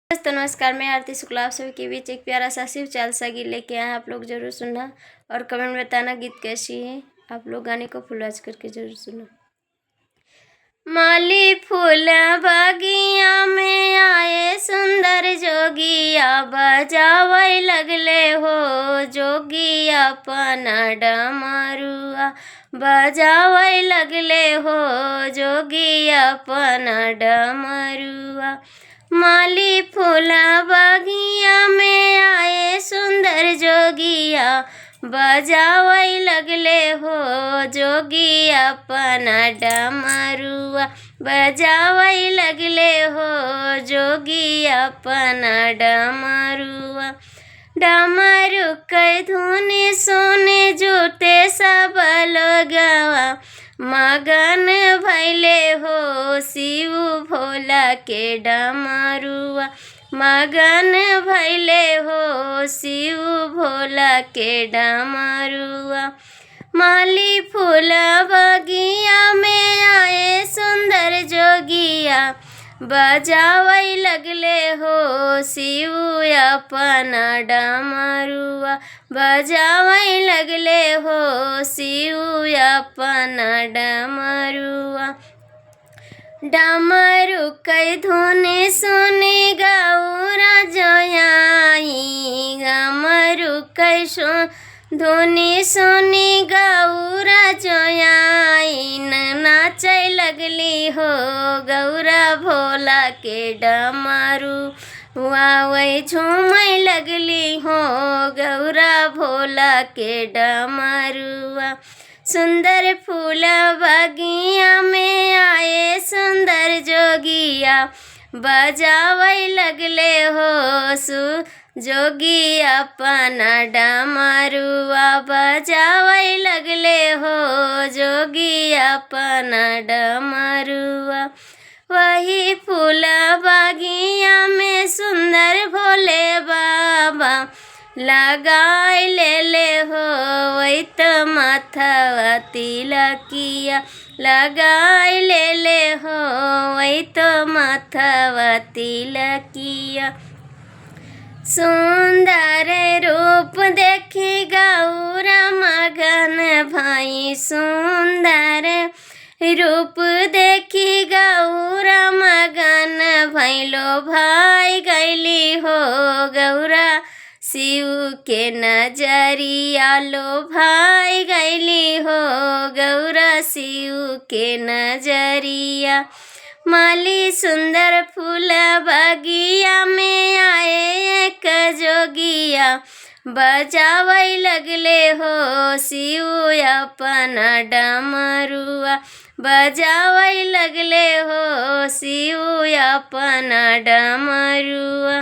दोस्तों नमस्कार, मैं आरती शुक्ला आप सभी के बीच एक प्यारा सा शिव चालीसा गीत लेके आए हैं। आप लोग जरूर सुनना और कमेंट में बताना गीत कैसी है। आप लोग गाने को फुल वॉच करके जरूर सुनना। माली फूल बगिया में आए सुंदर जोगिया, बजावे लगले हो जोगिया अपना डमरुआ, बजावे लगले हो जोगिया अपना डमरुआ। माली फूल बगिया में आए सुंदर जोगिया, बजावे लगले हो जोगी अपना डमरुआ, बजावे लगले हो जोगी अपना डमरुआ। डमरू के धुन सुने जुटे सब लोगवा, मगन भैले हो शिव भोला के डमरुआ, मगन भैले हो शिव भोला के डमरुआ। माली फूल बगिया में आए सुंदर जोगिया, बजावे लगले हो शिव अपना डमरुआ, बजावे लगले हो शिव अपना डमरुआ। डमरू के धुन सुने गौरा जयाई, डमरू के धुन सुनी गौरा जयाई, नाचे लगली हो गौरा भोला के डमरू वही झूमे लगली हो गौरा भोला के डमरुआ। सुंदर फूल बगिया में आए सुंदर जोगिया, बजावे लगले हो सु जोगी अपना डमरुआ, बजावे लगले हो जोगी अपना डमरुआ। वही फूल बगिया में सुंदर भोले बाबा लगाए ले ले हो, वही तो माथवा तिलकिया लगाए ले ले हो, वही तो माथवा तिलकिया। सुंदर रूप देखी गौरा मगन भाई, सुंदर रूप देखी गौरा मगन भैलो भाई गैली हो गौरा शिव के नजरिया, लो भाई गैली हो गौरा शिव के नजरिया। माली सुंदर फूल बगिया में आए एक जोगिया, बजावे लगले हो शिव अपना डमरुआ, बजावे लगले हो शिव अपना डमरुआ।